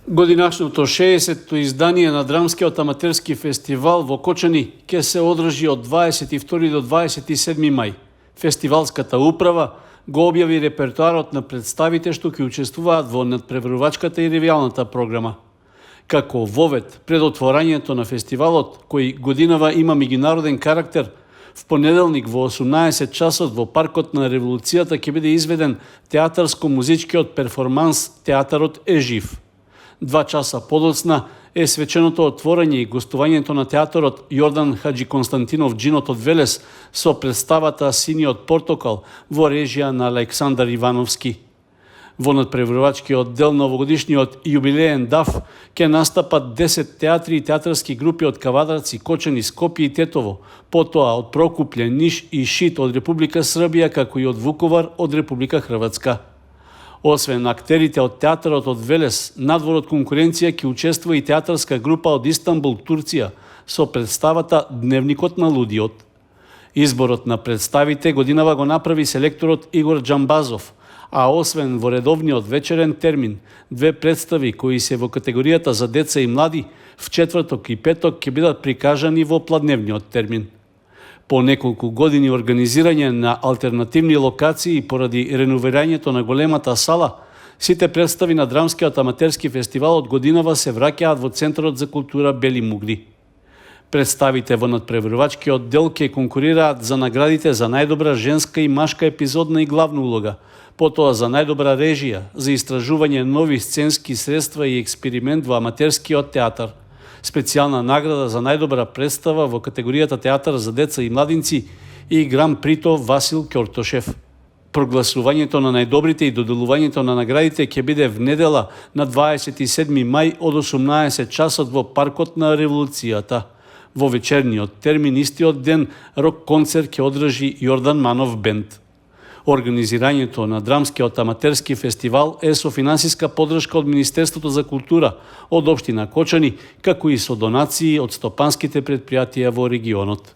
Годинашното 60-то издание на Драмскиот аматерски фестивал во Кочани ќе се одржи од 22 до 27 мај. Фестивалската управа го објави репертоарот на представите што ќе учествуваат во надпреварувачката и ревијалната програма. Како вовед пред отворањето на фестивалот, кој годинава има меѓународен карактер, в понеделник во 18 часот во Паркот на Револуцијата ќе биде изведен театарско-музичкиот перформанс Театарот е жив. 2 часа подоцна е свеченото отворање и гостувањето на театарот Јордан Хаджи Константинов Джинот од Велес со представата Синиот портокал во режија на Александар Ивановски. Во надпреварувачкиот дел на овогодишниот јубилеен ДАФ ќе настапат 10 театри и театарски групи од Кавадарци, Кочани, Скопје и Тетово, потоа од Прокупле, Ниш и Шид од Република Србија, како и од Вуковар од Република Хрватска. Освен актерите од театарот од Велес, надвор од конкуренција ќе учествува и театарска група од Истанбул, Турција, со представата Дневникот на лудиот. Изборот на представите годинава го направи селекторот Игор Џамбазов, а освен во редовниот вечерен термин, 2 представи кои се во категоријата за деца и млади, в четврток и петок ќе бидат прикажани во пладневниот термин. По неколку години организирање на алтернативни локации поради реновирањето на големата сала, сите представи на Драмскиот аматерски фестивал од годинава се враќаат во Центарот за култура Бели Мугли. Представите во надпреварувачкиот дел ќе конкурираат за наградите за најдобра женска и машка епизодна и главна улога, потоа за најдобра режија, за истражување нови сценски средства и експеримент во аматерскиот театар, специјална награда за најдобра представа во категоријата театар за деца и младинци и Гран Прито Васил Ќортошев. Прогласувањето на најдобрите и доделувањето на наградите ќе биде в недела на 27 мај од 18 часот во Паркот на Револуцијата. Во вечерниот термин истиот ден рок концерт ќе одржи Јордан Манов бенд. Организирањето на Драмскиот аматерски фестивал е со финансиска поддршка од Министерството за култура, од општина Кочани, како и со донации од стопанските претпријатија во регионот.